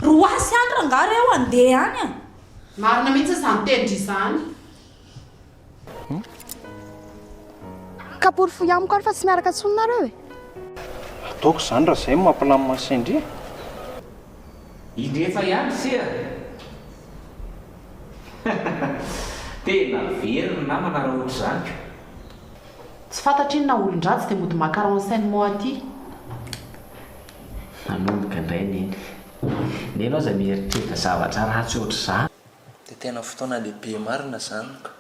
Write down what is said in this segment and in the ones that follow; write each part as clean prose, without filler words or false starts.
Roasy any rangaha reo handeha any a! Marina mihitsy izany tenindry izany. Ka porofoy amiko ary fa tsy miaraka intsony nareo e! Ataoko izany raha izay no mampilamina ny sain-dry e! Indrefa ihany ry se a! Tena very ny namana raha ohatr'izany ko! Tsy fantatra inona olon-dratsy dia mody maka renseignement aty. Nanomboka indray Neny. Neny aza mieritreritra zavatra ratsy ohatr'izany. Dia tena fotoana lehibe marina izany ka.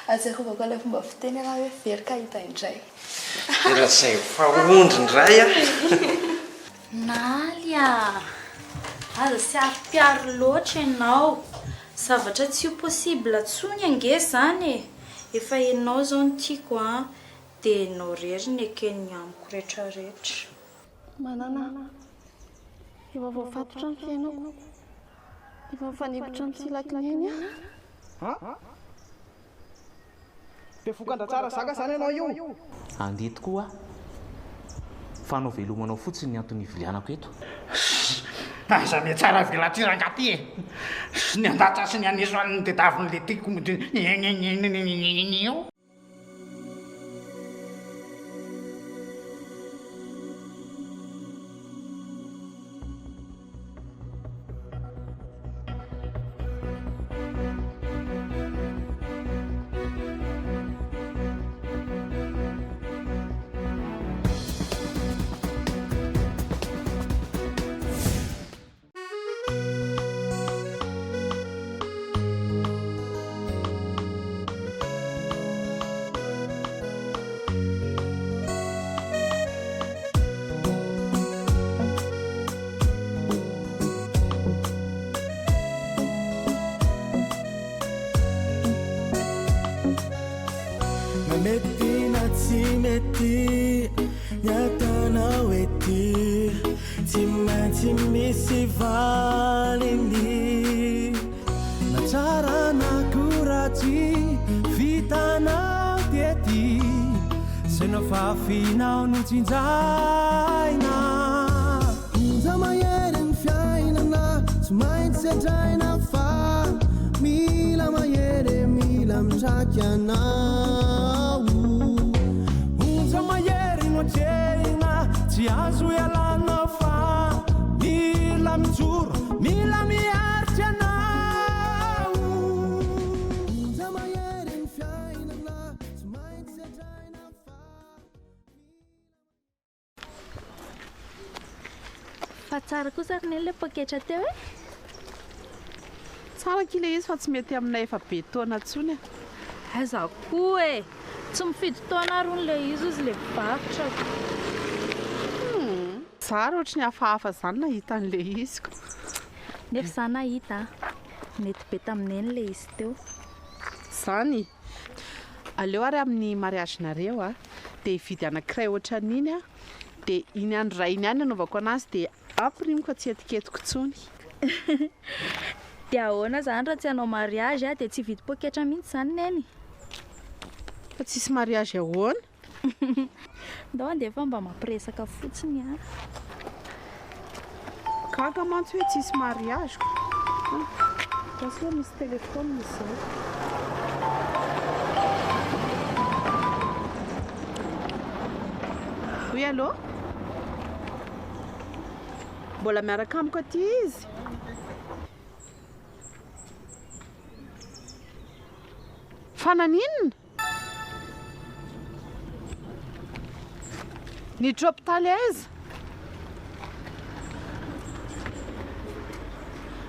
Ahatsiarovako ilay fomba fiteny ianao hoe very ka hita indray. Dia lazaiko fa ondry indray aho. Naly a! Aza saro-piaro loatra ianao. Zavatra tsy ho possible tsony ange zany e! Efa ianao zao no tiako an, dia ianao rery no eken'ny amiko retraretra. Manana Efa voafatotra ny fiainako. Efa mifaningotra amin'ny silak'i Neny aho. An? Bevohoka an-dRatsara zaka izany ianao io? Andeha tokoa aho. Fa hanao veloma anao fotsiny ny antony ivilianako eto. Aza mihatsara velatsihy rangahy ty e! Ny handatsa sy ny haneso an'ny tediavin'ilay tiako mody io. Na mety na tsy mety ny ataonao ety. Tsy maintsy misy valiny. Na tsara na koa ratsy vitanao tety. Zay nofafinao no jinjaina. Onja mahery ny fiainana tsy maintsy sedraina fa mila mahery e mila mitraky anao. Onja mahery no atrehina tsy azo ialana fa mila mijoro mila miaritra anao. Onja mahery ny fiainana tsy maintsy sedraina fa Fa tsara kosa ry neny ilay poketra teo e! Tsara akia ilay izy fa tsy mety aminay efa be taona intsony a! Aiza koa e! Tsy mifidy taona ary hono ilay izy hozy ilay mpivarotra ko! Humm! Za ary ohatry ny hafahafa izany nahita an'ilay izy ko! Nefa za nahita a! Nety be tamin'i neny ilay izy teo. Zany! Aleo ary amin'ny mariage-nareo a! Dia hividy anankiray ohatran'iny aho. Dia iny andro iray iny ihany anaovako anazy dia ampirimiko fa tsy etiketiko intsony. Dia ahoana izany raha tsy hanao mariage dia tsy hividy poketra mihitsy izany Neny? Fa tsisy mariage ahoana? Ndao andeha fa mba mampiresaka fotsiny an. Gaga mantsy hoe tsisy mariage ko. Andraso aloha misy téléphone izao. Oui allô? Mbola miaraka amiko aty izy? Fa naninona? Niditra hopitaly aiza?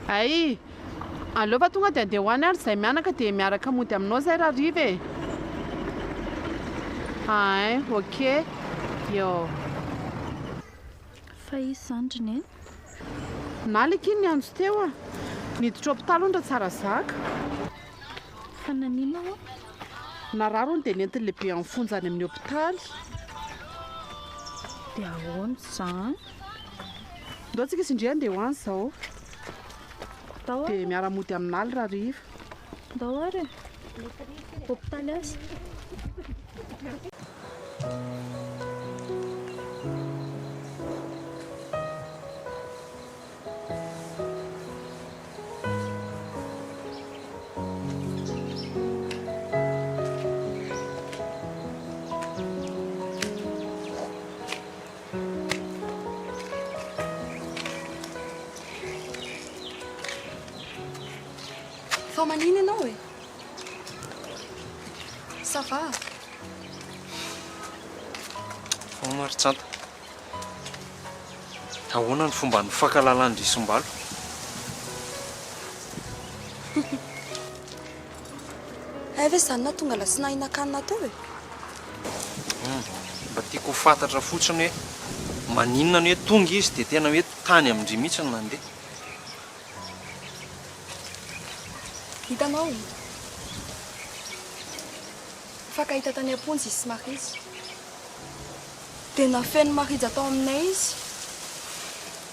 Hay, aleo fa tonga dia andeha ho any ary izahay mianaka dia miaraka mody aminao izahay rahariva e! Hay, ok, eo. Fa iza izany ry Neny? Nala akia ny niantso teo a! Niditra hopitaly hono Ratsarazaka. Fa naninona hono? Narary hono dia nentin'ny lehibe amin'ny fonja any amin'ny hopitaly. Dia ahoana izany? Ndao tsika sy ndry andeha ho any izao. Ndao ary. Dia miara-mody amin'Aly rahariva. Ndao ary e! Hopitaly aiza? Fa manina ianao e? Ça va? Ahoana ry Tsanta? Ahoana ny fomba nifankahalalan-dry Sombalo? Hay ve izany nahatonga anà tsy nahinan-kanina teo e? Hum, mba tiako ho fantatra fotsiny hoe maninona ny hoe tonga izy dia tena hoe tany amin-dry mihitsy no nandeha. Hitanao? Nifankahita tany am-ponja izy sy Marija. Dia nafenin'i Marija tao aminay izy.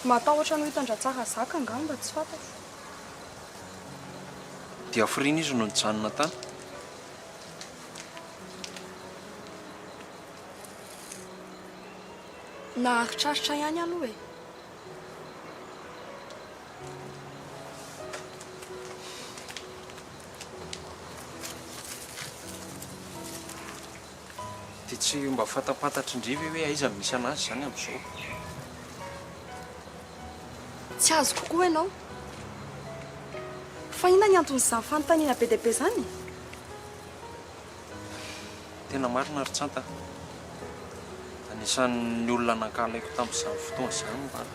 Matahotra ny ho hitan-dRatsara zaka angamba, tsy fantatro. Dia hafiriana izy no nijanona tany? Naharitraritra ihany aloha e. Dia tsy mba fantapantatry ndry ve hoe aiza no misy anazy izany amin'izao? Tsy azoko koa ianao. Fa inona ny anton'izany fanontaniana be dia be izany e? Tena marina ry Tsanta a! Anisan'ny olona nankahalaiko tamin'izany fotoana izany Mbala.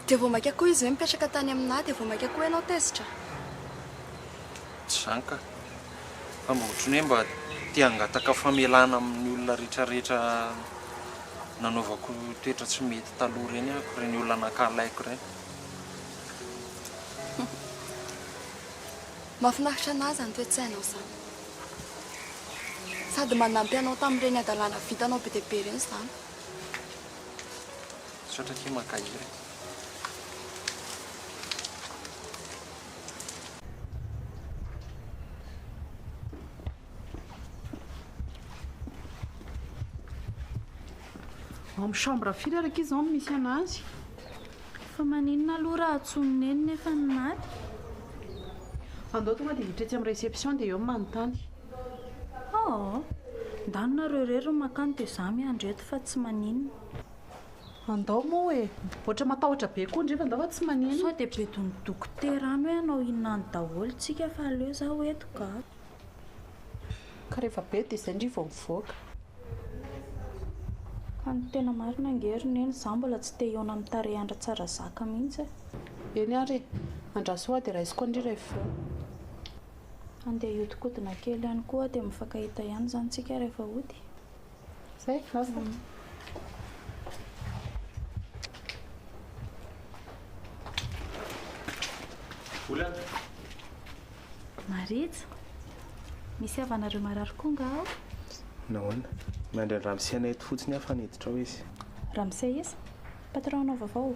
Dia vao mainka koa izy hoe mipetraka tany aminà dia vao mainka koa ianao tezitra? Tsy izany ka! Fa mba ohatran'ny hoe mba te hangataka famelana amin'ny olona rehetrarehetra nanaovako toetra tsy mety taloha ireny aho, ireny olona nankahalaiko ireny. Mahafinaritra anà izany toe-tsainao izany. Sady manampy anao tamin'ireny hadalana vitanao be dia be ireny izany. Misaotra akia mankahery e. Ao amin'ny chambre firy ary akia izao no misy anazy? Fa maninona aloha raha antsoin'i Neny nefa ny maty? Andao tonga dia hiditra etsy amin'ny réception dia eo no manontany. Oh! Ndany nareo irery no mankany dia za miandry eto fa tsy maninona. Andao moa e! Ohatra matahotra be koa ndry fa ndao fa tsy maninona. Sao dia bedin'ny dokotera any hoe hanao inona any daholo tsika fa aleo zaho eto ka. Ka rehefa be dia izay ndry vao mivoaka. Ka ny tena marina ange ry Neny za mbola tsy te hihaona amin'ny tarehin-dRatsara mihitsy e. Eny ary e! Andraso hoa dia raisiko ndry rehefa avy eo. Andeha hiodikodina kely ihany koa dia mifankahita ihany izany tsika rehefa hody. Zay, lasa. Volana. Maritza, misy havanareo marary koa nga ao? Nahoana? Miandry an'i Ramose anay eto fotsiny aho fa niditra ao izy. Ramose iza? Patron-nao vaovao?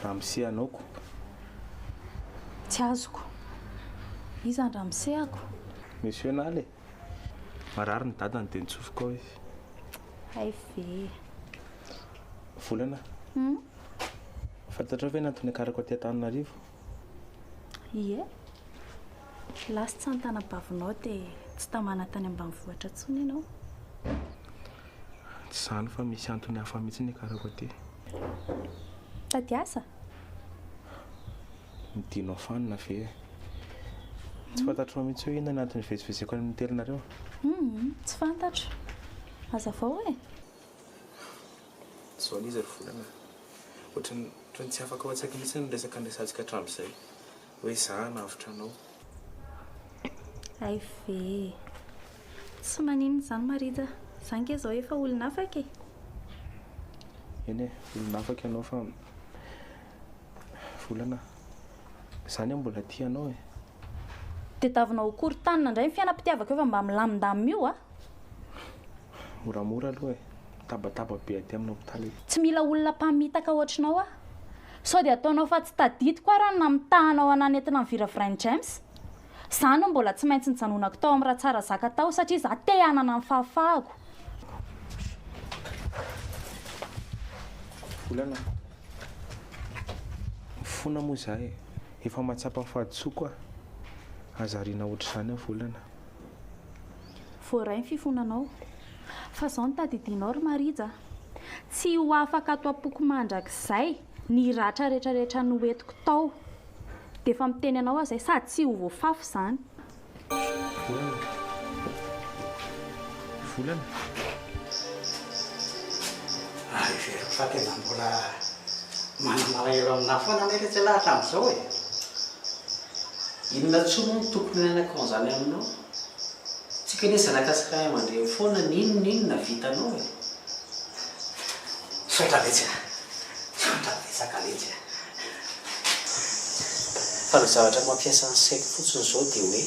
Ramose anaoko. Tsy azoko. Iza ny ramose-ako? Monsieur Nala e! Marary ny dadany dia nitsofoka ao izy. Hay ve. Volana. Hum? Fantatrao ve ny antony niakarako aty Antananarivo? Ie. Lasa tsy an-tanabavinao dia tsy tamana tany ambanivohitra intsony ianao. Tsy izany fa misy antony hafa mihitsy niakarako aty. Tady asa? Midinao fanina ve e? Tsy fantatrao mihitsy hoe inona ny antony hivezivezeko any amin'ny hotelinareo? Hum, tsy fantatro. Hazavao e! Izao anie izy ry Volana a! Ohatran'ny ohatran'ny tsy afaka ao an-tsaiko mihitsy ny resaka niresahantsika hatramin'izay. Hoe izaho hanavotra anao. Hay ve e! Tsy maninona izany Marija, za ange izao efa olon'afaka e! Eny e, olon'afaka ianao fa Volana a! Za anie mbola tia anao e! Tadiavinao ho korontanina indray ny fiainam-pitiavako efa mba milamindamina io a! Moramora aloha e! Mitabataba be aty amin'ny hopitaly ety. Tsy mila olona mpamitaka ohatrinao aho. Sao dia ataonao fa tsy tadidiko ary ny namitahanao anah nentina niviravirain'i James? Za no mbola tsy maintsy nijanonako tao amin'ny Ratsarazaka tao satria za te hanana ny fahafahako. Volana. Mifona moa za e. Efa mahatsapa ny fahadisoako aho. Aza ariana ohatr'izany aho Volana. Voaray ny fifonanao. Fa zao no tadidinao ry Marija a. Tsy ho afaka ato am-poko mandrakizay. Ny ratra rehetra rehetra noentiko tao. Dia efa miteny anao aho izay sady tsy ho voafafy izany. Volana. Volana. Ary heveriko fa tena mbola manana alahelo aminà foana anie letsy ialahy hatramin'izao e! Inona intsony moa no tokony hananako an'izany aminao? Tsika anie zanaka sy ray aman-dreny foana n'inona inona vitanao e! Misaotra letsy a! Misaotra betsaka letsy a! Fa ny zavatra mampiasa ny saiko fotsiny izao dia hoe,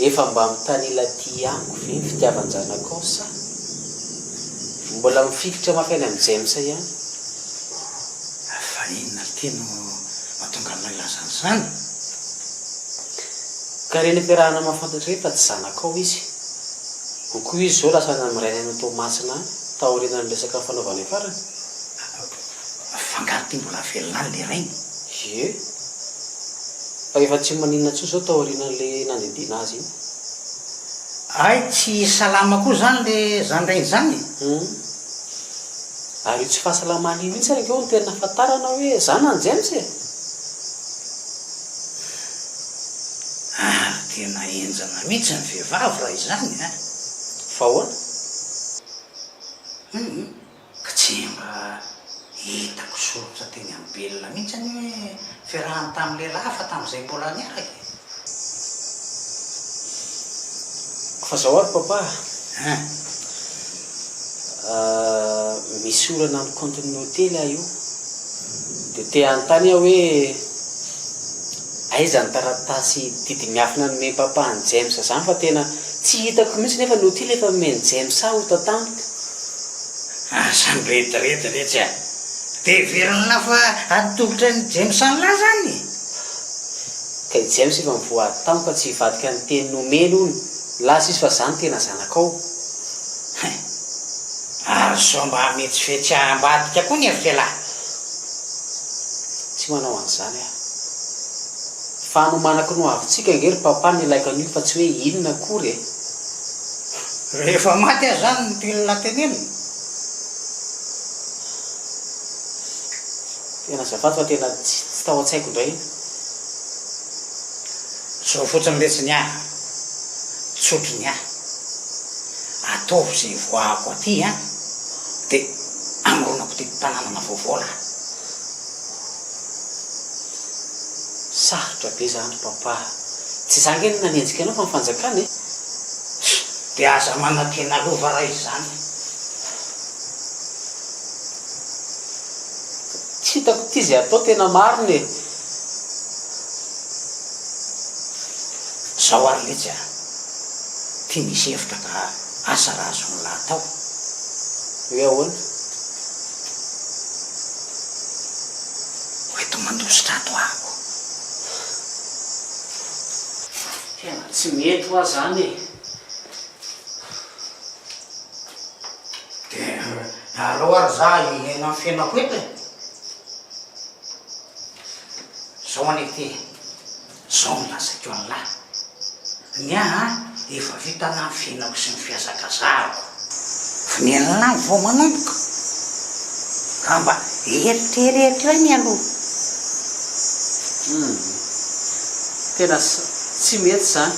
efa mba mitanila aty amiko ve ny fitiavan-janakao sa mbola mifikitra mafy any amin'i James ihany? Fa inona ity no mahatonga anao hilaza an'izany? Ka ireny fiarahana mahafantatra ireny fa tsy zanakao izy. Ho koa izy izao lasa any amin'ny rainy any Toamasina any taorianan'ny resaka nifanaovanay farany. F'angaha ity mbola velona any le rainy? Ie. Fa efa tsy maninona intsony izao taorianan'le nandidiana azy iny. Hay tsy salama koa izany le zany rainy izany e? Hum. Ary io tsy fahasalamana io mihitsy ary ange no tena nahafantarana hoe zanany James e! Ary tena henjana mihitsy ny vehivavy raha izany a! Fa ahoana? Hum. Ka tsy mba hitako soritra teny amin'ny belona mihitsy anie hoe fiarahany tamin'ny lehilahy hafa tamin'izay mbola niaraka e! Fa zao ary papa a! Misy olana amin'ny kaontin'ny hotely aho io. Dia te hanontany aho hoe aiza ny taratasy didy miafina nomen'i papa an'i James izany fa tena tsy hitako mihitsy nefa ny hotely efa nomen'i James ahy ho tantaniko. Aza mirediredy letsy a! Dia heverin'lah fa atolotra an'i James an'lah zany e! Ka i James efa mivoady tamiko fa tsy hivadika ny teny nomeny hono, lasa izy fa za no tena zanakao. Hein! Ary sao mba hametsifetsy ahy ambadika koa ny hevitr'ialahy? Tsy manao an'izany aho. Fa hanomanako ny hoavintsika ange ry papa ny ilaiko an'io fa tsy hoe inona akory e! Rehefa maty aho izany no pilina tenenina? Tena azafady fa tena tsy tao an-tsaiko indray iny. Zao fotsiny letsy ny ahy, tsotro ny ahy, ataovy izay hivoahako aty an, dia hamoronako didim-pananana vaovao lah. Sarotra be zany ry papa. Tsy za nge no nanenjika anao fa ny fanjakana e. Dia aza manantena lova raha izany. Tsy hitako ity izay atao tena marina e. Zao ary letsy a! Ty misy hevitra ka asa raha azon'lah atao. Hoe ahoana? Ho eto mandositra ato ahako. Tena tsy mety hoa zany e. Dia aleo ary za hiaina ny fiainako eto e. Zao anie ty e. Zao no lazaiko an'lah. Ny ahy an, efa vita anah ny fiainako sy ny fihazakazahako. Fa ny an'lah vao manomboka. Ka mba eritrereto ihany aloha. Humm. Tena tsy mety izany.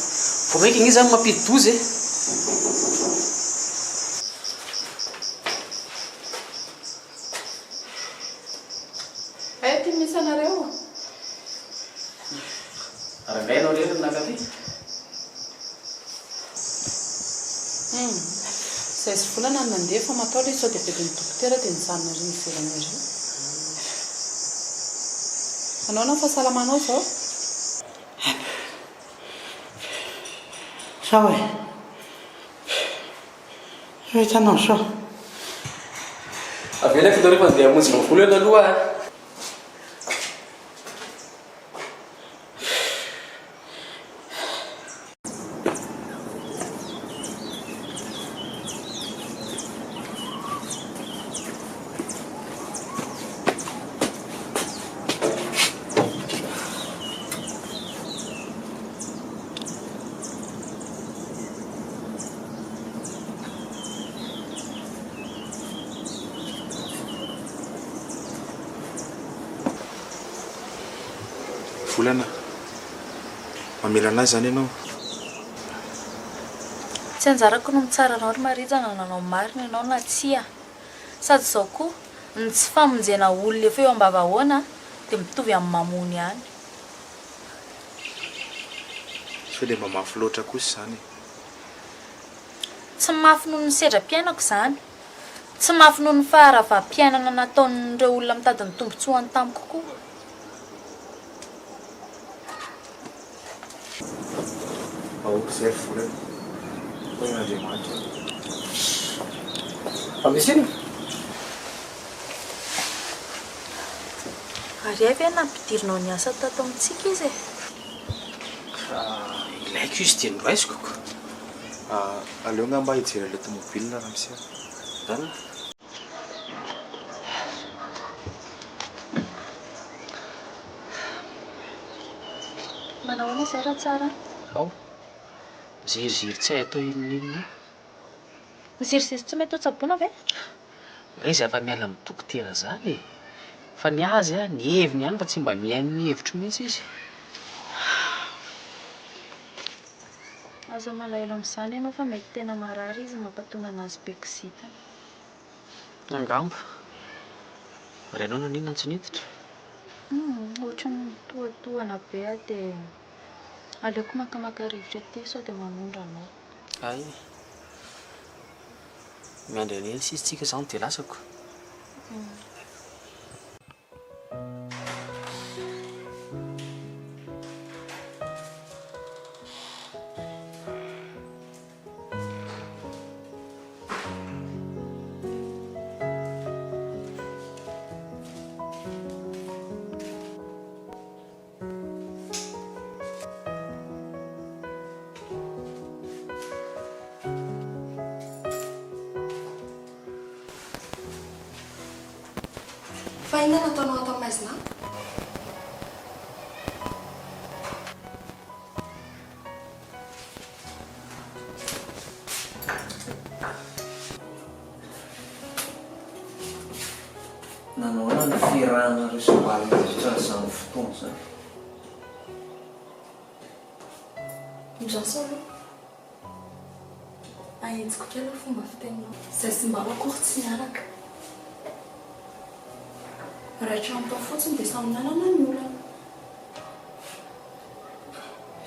Vao mainka ange izany mampidi-doza e. Aiza ity misy anareo? Rangahy ianao irery no naka aty? Humm. Izay sy volana no nandeha fa matahotra izy sao dia bedin'ny dokotera dia nijanona ery ivelany ery. Manahoana ny fahasalamanao izao? Sao e! Hitanao sao. Avelako nareo fa andeha hamonjy volana aloha a. Volana, mamela an'ahy izany ianao? Tsy anjarako no mitsara anao ry Marija na nanao marina ianao na tsia. Sady izao koa, ny tsy famonjena olona efa eo ambavahoana dia mitovy amin'ny mamono ihany. Sao dia mba mafy loatra kosa izany e? Tsy mafy noho ny sedram-piainako izany. Tsy mafy noho ny faharavam-piainana nataon'ireo olona mitady ny tombontsoany tamiko koa. Aoka izay ry volana. Hoy Andriamanitra. Fa misy inona? Ary hay ve nampidirinao niasa tato amintsika izy e? Ka ilaiko izy dia noraisiko ko. Aleo angamba hijery ilay tomobile ramose a. Zany? Manao ahoana izay Ratsara? Ao. Miziriziry tsy hay atao inon'inona io. Miziriziry tsy mety ho tsaboina ve? Nga izy afa-miala amin'ny dokotera zany e! Fa ny azy a, ny heviny ihany fa tsy mba mihaino ny hevitro mihitsy izy. Aza malahelo amin'izany ianao fa mety tena marary izy mampatonga anazy be kizitina. Angamba. Ary ianao naninona no tsy niditra? Humm, ohatran'ny mitohatohana be aho dia aleoko makamaka rivotra ety sao dia manondrana ao. Hay. Miandry an'i Elsa izy tsika izany dia lasako. Fa inona no ataonao ato amin'ny maizina ato? Nanao ahoana ny fiarahanareo sy Mbala nandritra an'izany fotoana izany? Andraso aloha. Ahitsiko kely ny fomba fiteninao. Izahay sy Mbala akory tsy niaraka. Iray trano tao fotsiny dia samy nanana ny olany.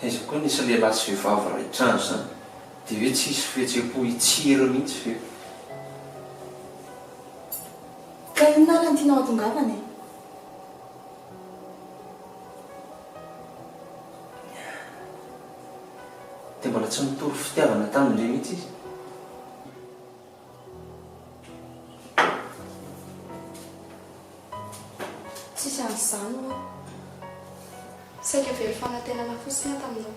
Aiza koa nisy lehilahy sy vehivavy iray trano izany? Dia hoe tsy hisy fihetseham-po hitsiry mihitsy ve? Ka inona ary no tianao hatongavana e? Dia mbola tsy nitory fitiavana tamin-dry mihitsy izy? Tsisy an'izany ho'a. Saika very fanantenana fotsiny aho taminao.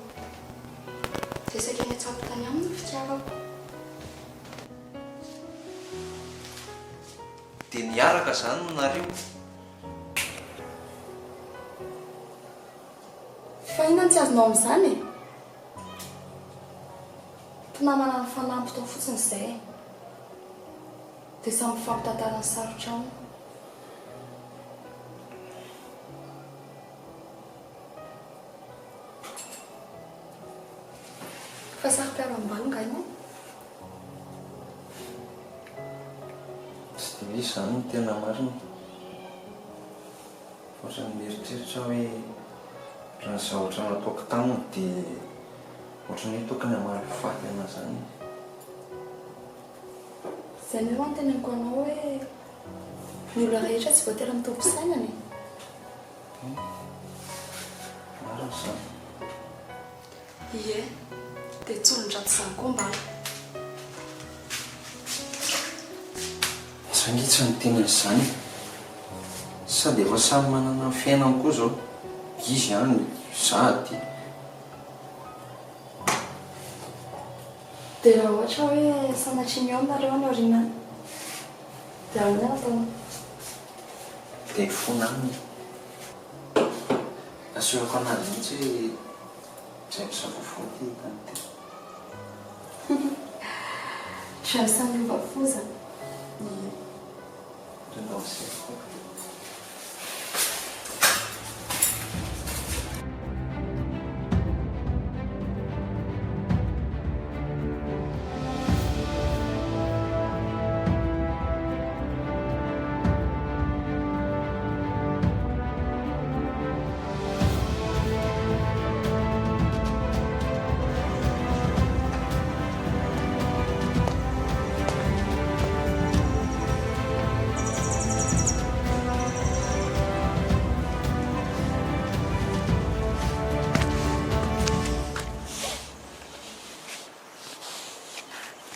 Dia saika niantsampy tany aminy ny fitiavako. Dia niaraka izany nareo? Fa inona no tsy azonao amin'izany e? Mpinamana nifanampy tao fotsiny izay e. Dia samy mifampitantara ny sarotra ao. Fa saro-piaro ambany nga ianao? Tsy dia hoe izany no tena marina. Fa ohatran'ny mieritreritra aho hoe raha ny zavatra nataoko taminy dia ohatran'ny hoe tokony hamaly faty an'ahy izany izy. Izay aloha no teneniko anao hoe ny olona rehetra tsy voatery mitovy fisainana e. Marina izany. Ie, dia tsy olon-dratsy izany koa mbala. Za nge tsy niteny an'izany e. Sady efa samy manana ny fiainany koa zao. Izy any, za aty. Dia raha ohatra hoe sanatria mihaona nareo any aoriana any, dia ahoana no ataonao? Dia hifona aminy. Asehoko anazy mihitsy hoe James vaovao ity tany ity. James miova foza. Ie. Renao asehoko.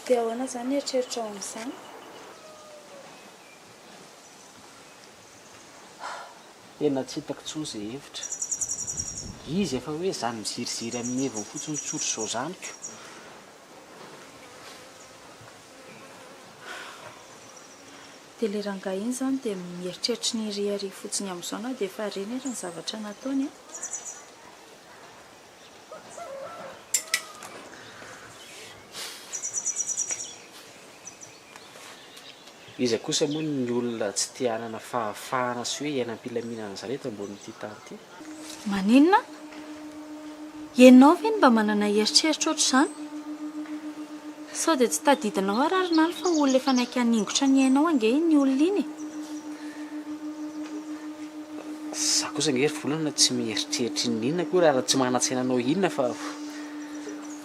Dia ahoana izany ny eritreritrao amin'izany? Tena tsy hitako intsony izay hevitra. Izy efa hoe zany miziriziry amin'ny heviny fotsiny tsotra izao zany ko. Dia ilay rangahy iny izany dia mieritreritra ny hiriaria fotsiny amin'izao na dia efa reny ary ny zavatra nataony an. Iza kosa moa ny olona tsy te hanana fahafahana sy hoe hiaina am-pilaminana izany eto ambonin'ity tany ity? Maninona? Ianao ve no mba manana eritreritra ohatr'izany? Sao dia tsy tadidinao ary Arinaly fa olona efa naika haningotra ny ainao ange iny olona iny e? Za kosa ange ry Volana tsy mieritreritra inona inona akory ary tsy manan-tsaina hanao inona fa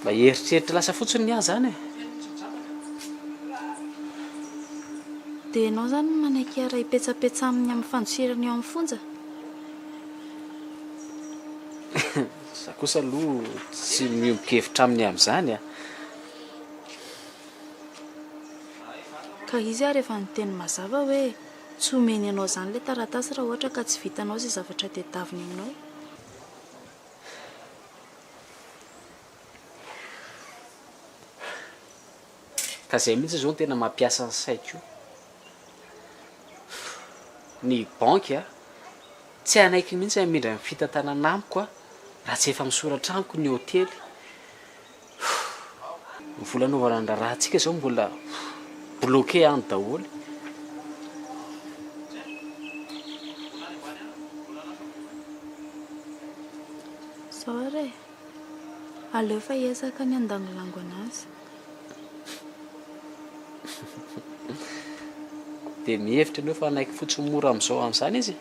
mba eritreritra lasa fotsiny ny ahy izany e! Dia ianao izany no manaiky hiara-hipetsapetsa aminy amin'ny fandosirana eo amin'ny fonja? Za kosa aloha tsy miombon-kevitra aminy amin'izany a! Ka izy ary efa niteny mazava hoe tsy homeny anao izany ilay taratasy raha ohatra ka tsy vitanao izay zavatra tedaviny aminao. Ka izay mihitsy izao no tena mampiasa ny saiko io. Ny banky a, tsy hanaiky mihitsy hamindra ny fitantanana amiko a, raha tsy efa misoratra amiko ny hotely. Ny vola anaovana ny raharahantsika izao mbola bloqué any daholo. Zao ary e, aleo fa hiezaka ny handangolango anazy. Dia mihevitra ianao fa hanaiky fotsiny mora amin'izao amin'izany izy?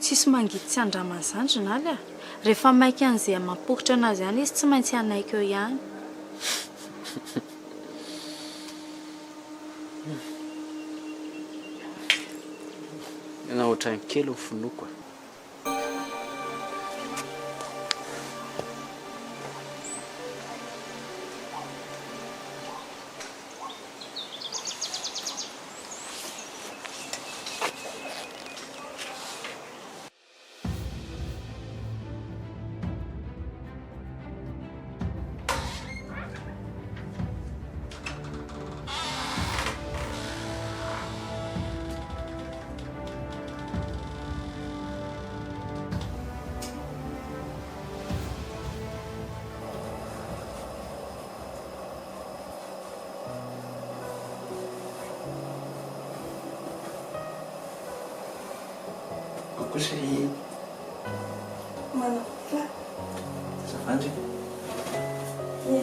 Tsisy mangidy tsy andramana izany ry Naly a! Rehefa maika an'izay mamporitra anazy ihany izy tsy maintsy hanaiky eo ihany. Tena ohatran'ny kely ny finoako a! Coucou chérie. Manao quoi? Ça va ndry? Ie.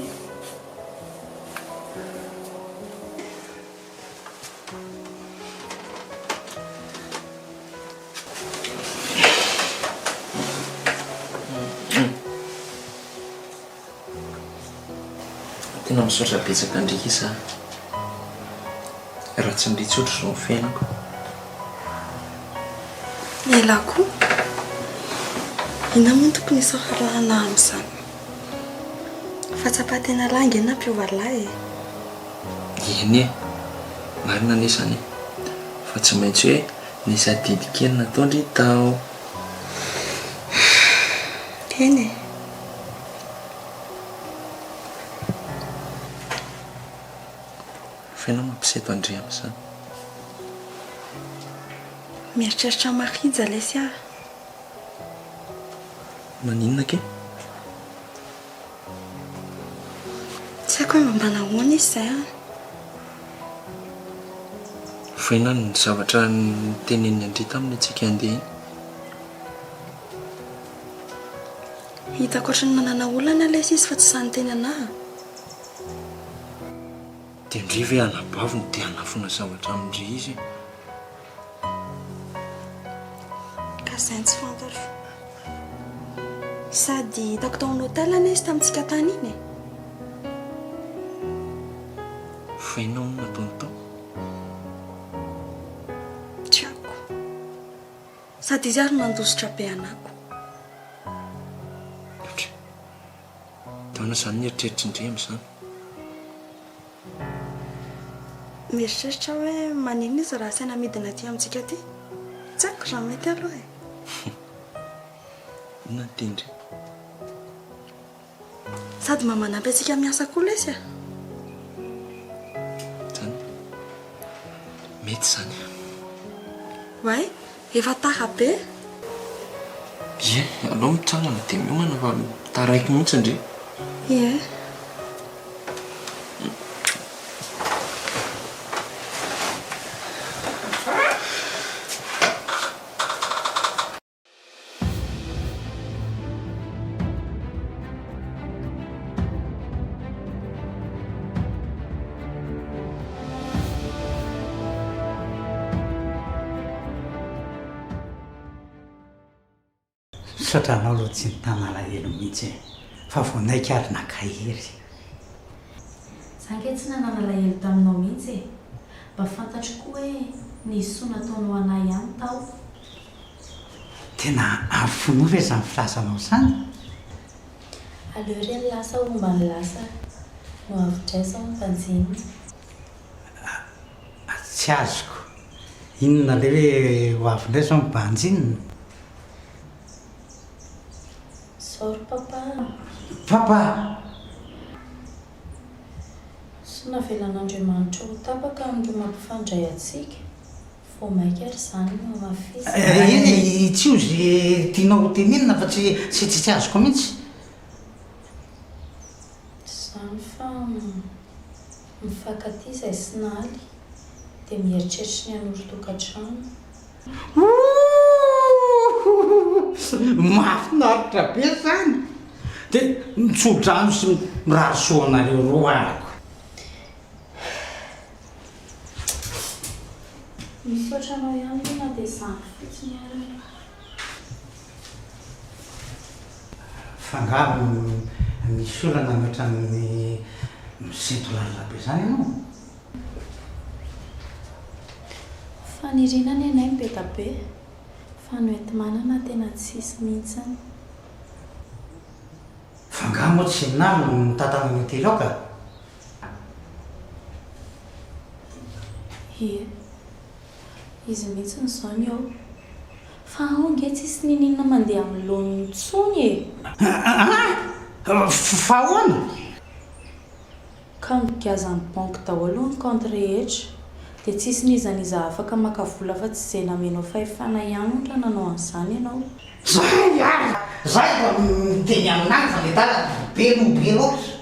Tena misaotra betsaka an-dry Isa a. Raha tsy ndry tsy ohatr'izao ny fiainako. Elah koa. Inona moa no tokony hisaorana anah amin'izany? Fahatsapan-tena lahy ange no nampiova lahy e. Eny e! Marina anie izany e! Fa tsy maintsy hoe nisy adidy kely nataon-dry tao. Eny e! Fa ianao mampiseto an-dry amin'izany. Mieritreritra an'i Marija lesy aho. Maninona kay? Tsy haiko hoe mba nahoana izy izay an. Fa inona ny zavatra notenenin'i Andria taminy antsika handeha iny? Hitako ohatran'ny nanana olana lesy izy fa tsy sahy niteny anah. Dia ndry ve anabavy no te hanafina zavatra amin-dry izy e? Ka izay no tsy fantatro. Sady hitako tao amin'ny hotel anie izy tamintsika tany iny e. Fa inona hono no nataony tao? Tsy haiko. Sady izy ary nandositra be anako. Dry. Dia ahoana izany ny eritreritry ndry amin'izany? Mieritreritra aho hoe maninona izy raha asaina midina aty amintsika aty? Tsy haiko raha mety aloha e. Inona no tian-dry? Sady mba manampy antsika miasa koa lesy a! Zany. Mety izany. Oay, efa tara be. Ie, aleo mitsangana dia miomana fa taraiky mihitsy ndry. Ie. Misaotra anao aloha tsy nitana alahelo mihitsy e, fa vao naika ary nankahery. Za nge tsy nanana alahelo taminao mihitsy e! Mba fantatro koa hoe nisy soa nataonao anah ihany tao. Tena avy fonao ve izany filazanao izany? Aleo re ny lasa homba ny lasa no avidray zao ny banjinina. Tsy azoko. Inona ilay hoe ho avy indray izao ny banjinina? Zao ry papa a! Papa! Tsy navelan'Andriamanitra ho tapaka ny rohy mampifandray antsika. Vao maika ary izany no hamafisina. Eny e, tsy io ze tianao ho tenenina fa tsy tsy tsy azoko mihitsy. Tsy izany fa mifankatia izay sy Naly dia mieritreritra ny hanorin-tokantrano. Ouuuuh! Mahafinaritra be zany! Dia mitso-drano sy mirary soa anareo roa ahako. Misaotra anao ihany aloha na dia izany fotsiny ary e. Fa angaha misy olana mihoatran'ny misento lalina be izany ianao? Faniriana ny anay be da be, fa ny hoenti-manana tena tsisy mihitsiny. Fa angaha moa tsy Nary no mitantana ny hotely ao ka? Ie. Izy mihitsy izao ny ao. Fa ao ange tsisy niniana mandeha amin'ny laoniny intsony e! Aa! Fa ahoana? Ka nogiazan'ny banky daholo ny compte rehetra. Dia tsisy n'iza n'iza afaka maka vola afa-tsy izay namenao fahefana ihany hono raha nanao an'izany ianao. Zay ary! Zay vao miteny aminany fa le dada be loha be loatra.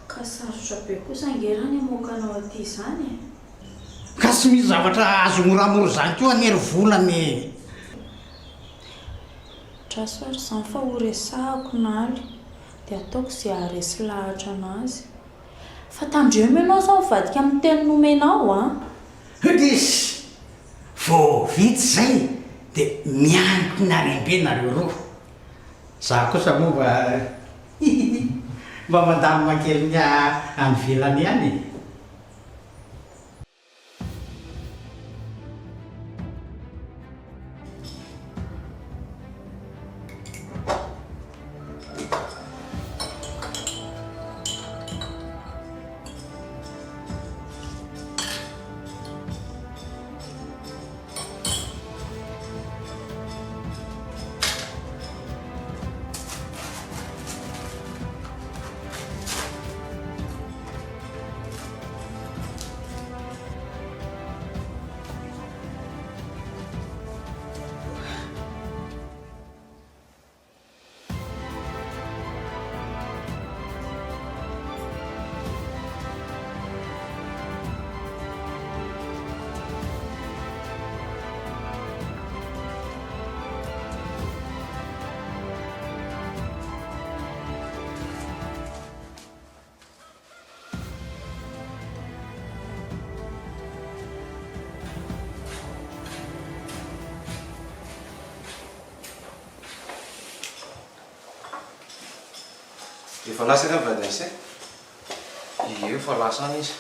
Ka sarotra be kosa ange raha ny hamoaka anao aty izany e! Ka tsy misy zavatra azo moramora izany koa anie ry volana e! Andraso ary izany fa ho resahako Naly dia ataoko izay haharesy lahatra anazy. Fa tandremo ianao sao mivadika amin'ny teny nomenao an! Hudis! Vao vita izay dia miankina harem-be nareo roa. Za kosa moa mba hihihi mba mandamina kely ny any ivelany ihany e. Efa lasa angamba i vadin'i se? Ie, efa lasa any izy.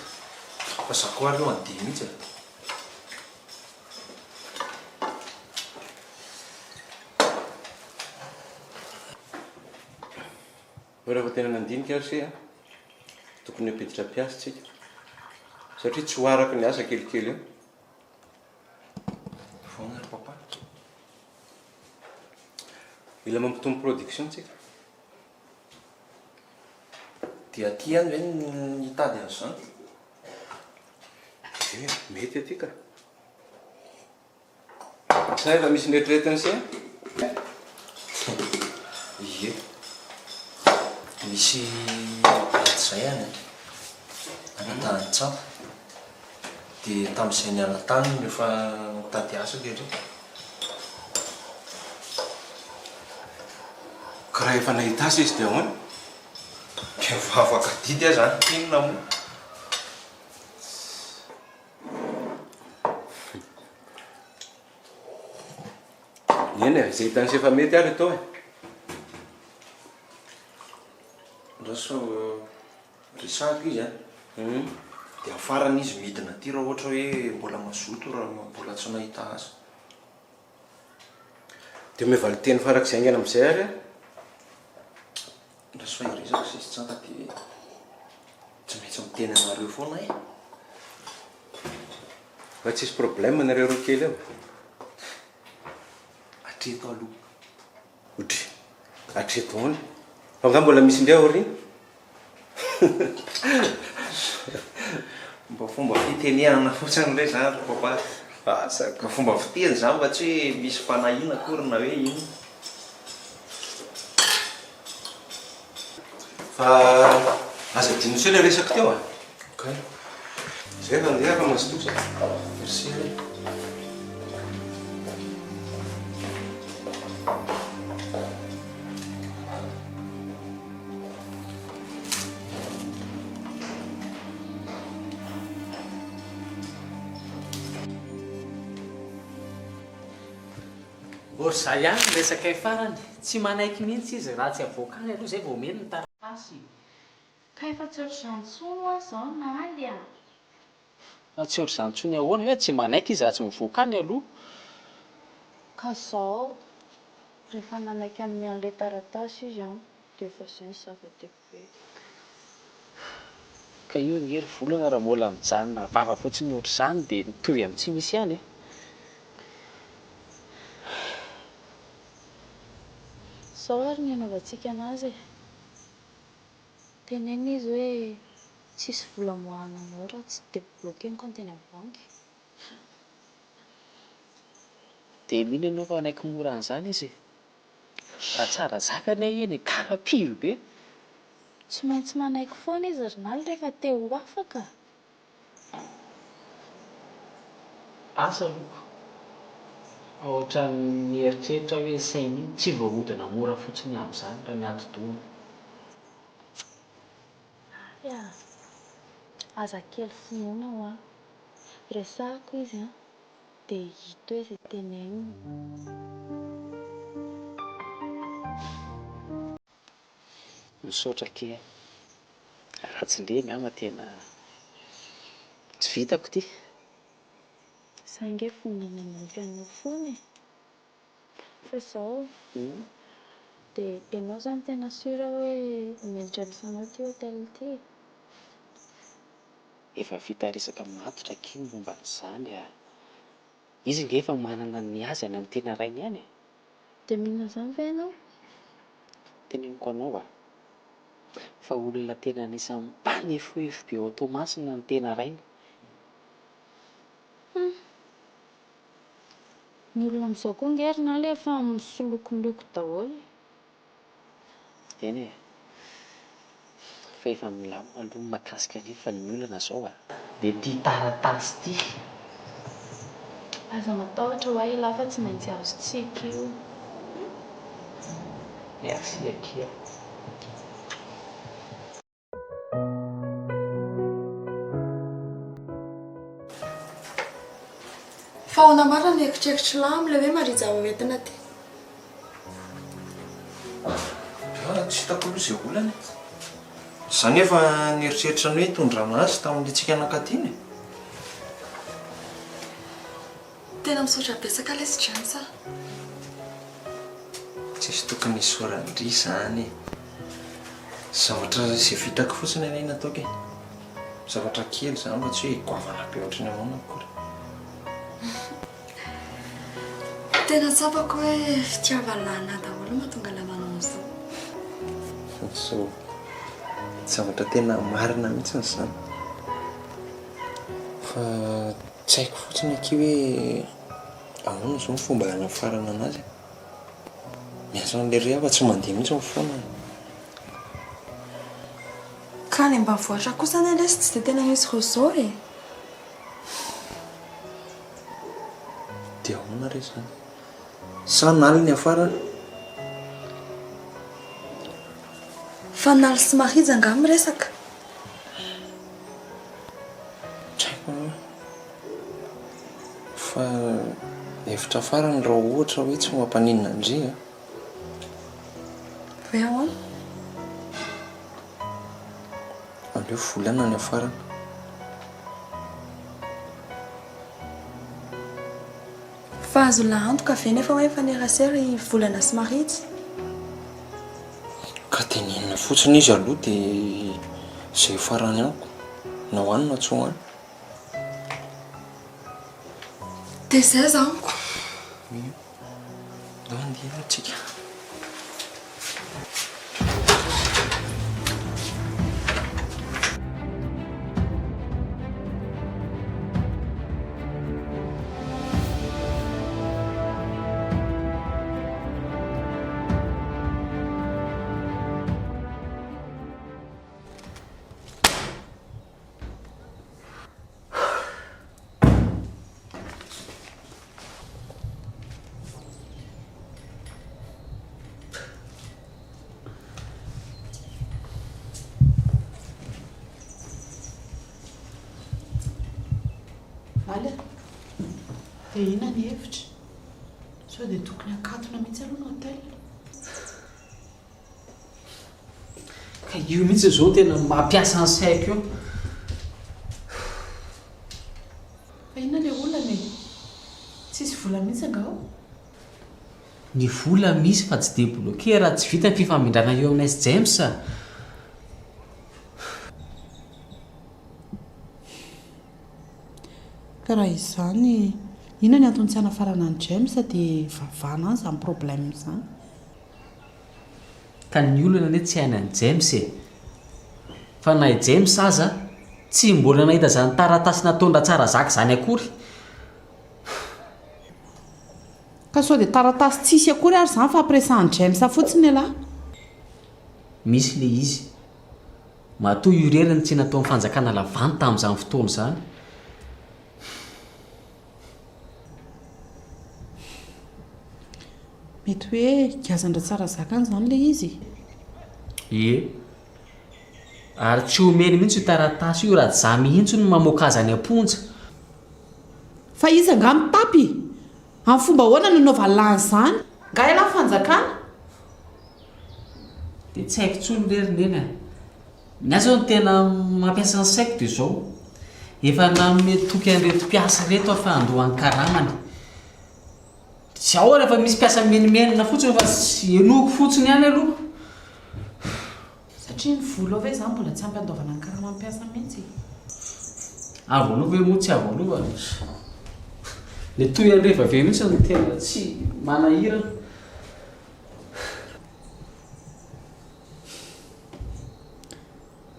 Fa za koa aloha handeha mihitsy e. Fa rehefa tena nandinika ary se a, tokony hampiditra mpiasa tsika. Satria tsy ho araka ny asa kelikely eo. Foana ry papa. Mila mampitombo production tsika. Dia aty ihany ve ny hitady an'izany? Eh, mety aty ka. Sa efa misy noeritreretin'i se? Ie. Misy boîte izay any an. Any Antanitsafo. Dia tamin'izay niala tany no efa nitady asa tery. Ka raha efa nahita asa izy dia ahoana? Dia vavaka adidy aho izany, inona moa? Eny e, izay hitan'i Sefa mety ary atao e. Ndao sao resahako izy an. Dia amin'ny farany izy midina aty raha ohatra hoe mbola mazoto raha mbola tsy nahita asa. Dia omeo valinteny farak'izay haingana amin'izay ary an. Ndao sao hiresaka sisa tsy zaka dia tsy maintsy miteny anareo foana e. Fa tsisy problème nareo roa kely eo? Hatreto aloha. Odry, hatreto ahoana? Fa angaha mbola misy indray aoriana? Mba fomba fitenenana fotsiny re zany ry papa. Asa ka. Fomba fiteny zany fa tsy hoe misy fanahiana akory na hoe inona. Fa aza adino intsony ilay resako teo a. Kay. Zay fa andeha fa mazotoa. Merci e. Ohatr'izay ihany ny resakay farany, tsy manaiky mihitsy izy raha tsy avoaka any aloha izay vao omeny ny taratasy. Ka efa tsy ohatr'izany intsony hoa izao Naly a! Fa tsy ohatr'izany intsony ahoana hoe tsy manaiky izy raha tsy mivoaka any aloha? Ka izao, rehefa nanaiky hanome an'ilay taratasy izy an, dia efa izay ny zava-dehibe. Ka io ange ry volana raha mbola mijanona vava fotsiny ohatr'izany dia mitovy amin'ny tsy misy ihany e! Izao ary ny hanaovantsika anazy e! Teneno izy hoe tsisy vola amoahana anao raha tsy debloquer ny compte eny amin'ny banky. Dia mino ianao fa hanaiky mora an'izany izy e? Raha tsara zaka anie iny e, kara pire be. Tsy maintsy manaiky foana izy ry Naly rehefa te ho afaka. Asa aloha, fa ohatran'ny mieritreritra hoe sainy iny tsy voahodina mora fotsiny amin'izany raha ny atidohany. Naly a! Aza kely finoana hoa. Resahako izy an, dia hita eo izay teneniny. Misaotra akia. Raha tsy ndry angamba tena tsy vitako ity. Za ange vonona hanampy anao foana e. Fa izao, dia ianao izany tena sûr hoe omen'i James anao ity hotel ity e? Efa vita resaka matotra akia ny momba an'izany a. Izy ange efa manana ny azy any amin'ny tena rainy any e. Dia mino an'izany ve ianao? Teneniko anao a. Fa olona tena anisan'ny mpanefoefo be ao Toamasina ny tena rainy. Hum. Ny olona amin'izao koa ange ry Naly efa misolokoloko daholo e. Eny e. Fa efa milamina aloha ny mahakasika an'iny fa ny olana zao a. Dia ity taratasy ity. Aza matahotra hoa elah fa tsy maintsy azontsika io. Merci akia. Fa ahoana marina ny eritreritr'lah amin'ilay hoe Marija ho entina aty? Ah, tsy hitako aloha izay olana e. Za nefa nieritreritra ny hoe hitondrana azy tamin'ilay tsika nankaty iny e. Tena misaotra betsaka lesy James a. Tsisy tokony hisaoran-dry izany e. Zavatra izay vitako fotsiny anie no ataoko e. Zavatra kely izany fa tsy hoe goavana be ohatry ny ahoana akory. Tena tsapako hoe fitiavana anà daholo no mahatonga anà manao an'izao. Soa. Zavatra tena marina mihitsy izany. Fa tsy haiko fotsiny akia hoe ahoana izao ny fomba hanafarana an'azy e. Miasa an'ilay ry aho fa tsy mandeha mihitsy ny fotoana. Ka any ambanivohitra kosa anie lesy tsy dia tena misy réseau e. Dia ahoana re izany? Sa Naly ny hafarany? Fa Naly sy Marija angaha miresaka? Tsy haiko aloha. Fa hevitra farany raha ohatra hoe tsy mampaninona an-dry a. Hoe ahoana? Aleo volana ny hafarana. Fa azo antoka ve nefa hoe mifanerasera i Volana sy Marija? Ka tenenina fotsiny izy aloha dia izay farany amiko, na ho any na tsy ho any. Dia izay aza amiko. Ndao handeha aloha tsika. Valy a! Dia inona ny hevitra? Sao dia tokony hakatona mihitsy aloha ny hotel? Ka io mihitsy izao tena mampiasa ny saiko io. Fa inona ilay olana e? Tsisy vola mihitsy angaha ao? Ny vola misy fa tsy debloquer raha tsy vita ny fifamindrana eo aminay sy James a! Ka raha izany, inona ny antony tsy hanafarana an'i James dia vavana any izany problème izany? Ka ny olana anie tsy hainy an'i James e! Fa na i James aza tsy mbola nahita izany taratasy nataon-dRatsarazaky izany akory. Ka sao dia taratasy tsisy akory ary izany fa ampiresahan'i James fotsiny ialahy? Misy ilay izy. Matoa io irery no tsy nataon'ny fanjakana lavanty tamin'izany fotoana izany. Mety hoe giazan-dRatsarazaky any izany ilay izy e. Ie. Ary tsy omeny mihitsy io taratasy io raha tsy za mihitsy no mamoaka azy any am-ponja. Fa iza angaha mitapy e? Amin'ny fomba ahoana no anaovan'lah an'izany? Nga ialahy fanjakana? Dia tsy haiko intsony re ry Neny a! Ny ahy izao ny tena mampiasa ny saiko dia izao, efa nanome toky an'ireto mpiasa ireto aho fa handoa ny karamany. Tsy ao rehefa misy mpiasa mimenomenona fotsiny fa tsy henoiko fotsiny ihany aloha. Satria ny vola ao ve izany mbola tsy ampy handoavana ny karaman'ny mpiasa mihitsy e? Avo aloha ve moa tsy avo aloha? Ilay tohiny rehefa avy eo mihitsy no tena tsy manahirana.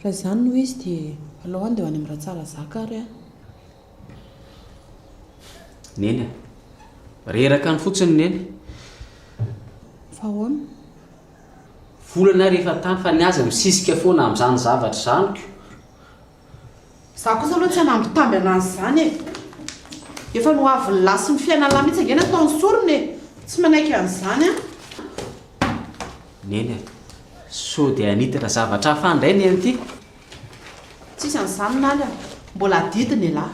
Raha izany no izy dia alao handeha ho any amin'ny Ratsarazaka ary aho. Neny a! Reraka any fotsiny Neny. Fa ahoana? Volana ary efa tany fa ny azy misisika foana amin'izany zavatra izany ko. Za kosa aloha tsy hanambitamby anazy izany e! Efa ny hoavin'ny lahy sy ny fiainan'ny lahy mihitsy ange no ataony sorona e! Tsy manaiky an'izany aho. Neny a! Sao dia hanitatra zavatra hafa indray Neny ity? Tsisy an'izany Naly a! Mbola adidiny elah.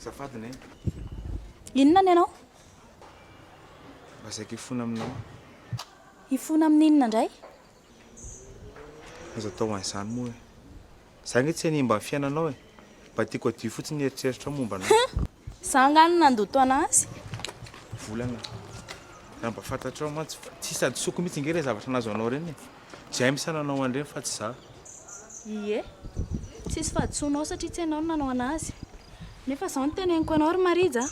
Azafady Neny. Inona ny anao? Mba saika hifona aminao aho. Hifona amin'inona indray? Aza atao an'izany moa e. Za ange tsy hanimba ny fiainanao e. Mba tiako hadio fotsiny ny eritreritrao momba anao. Za angaha no nandoto anazy? Volana. Raha mba fantatrao mantsy fa tsisy hadisoako mihitsy ange ireny zavatra nahazo anao ireny e. James nanao an'ireny fa tsy za. Ie. Tsisy fahadisoanao satria tsy ianao no nanao anazy. Nefa izao no teneniko anao ry Marija a.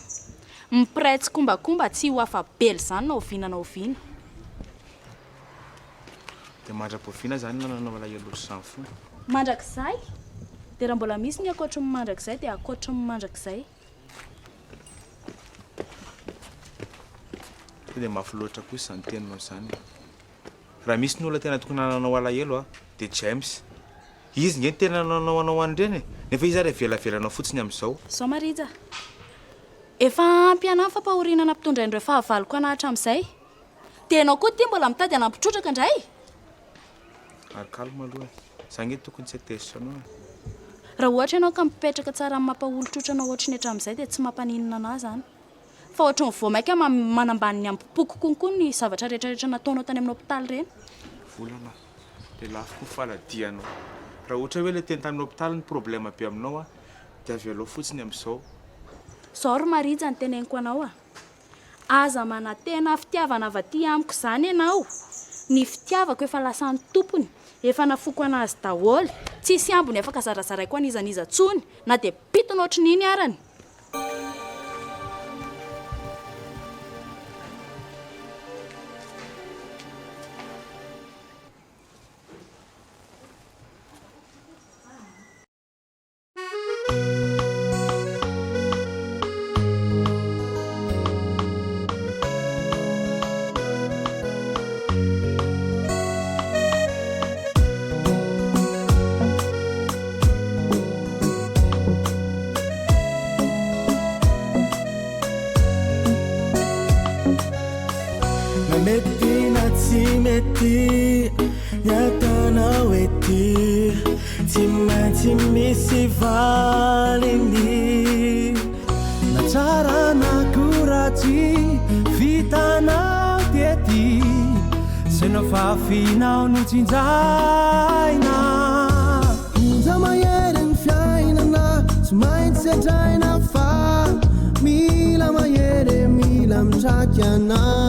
Mpiray tsikombakomba tsy ho afa-bela izany na oviana na oviana. Dia mandra-poviana izany no nananao alahelo ohatr'izany foana? Mandrakizay! Dia raha mbola misy ny ankoatry ny mandrakizay dia ankoatry ny mandrakizay. Sao dia mafy loatra kosa izany teninao izany e. Raha misy ny olona tena tokony hanananao alahelo a, dia James. Izy nge no tena nanao anao an'ireny e, nefa izy ary avelavelanao fotsiny amin'izao. Izao Marija, efa ampy anah ny fampahoriana nampitondrain'ireo fahavaloko anah hatramin'izay. Dia ianao koa ity mbola mitady hanampy trotraka indray? Ary calme aloha e. Za nge tokony tsy hatezitra anao e. Raha ohatra ianao ka mipetraka tsara amin'ny mampaolon-trotra anao ohatry ny hatramin'izay dia tsy mampaninona anah izany. Fa ohatry ny vao mainka manambany ny ambom-poko konko ny zavatra rehetra rehetra nataonao tany amin'ny hopitaly ireny. Volana, le lafiko ny faladianao. Raha ohatra hoe le teny tamin'ny hopitaly ny problème be aminao a, dia avelao fotsiny amin'izao. Zao ry Marija ny teneniko anao a. Aza manantena fitiavana avy aty amiko izany ianao. Ny fitiavako efa lasan'ny tompony, efa nafoiko an'azy daholo, tsisy ambiny afaka zarazaraiko an'iza n'iza intsony, na dia pitiny ohatry ny iny arany. Na mety na tsy mety ny ataonao ety Tsy maintsy misy valiny Na tsara na koa ratsy vitanao tety Zay nofafinao no tsinjaina Onja mahery ny fiainana tsy maintsy sedraina fa mila mahery e mila mitraky anao.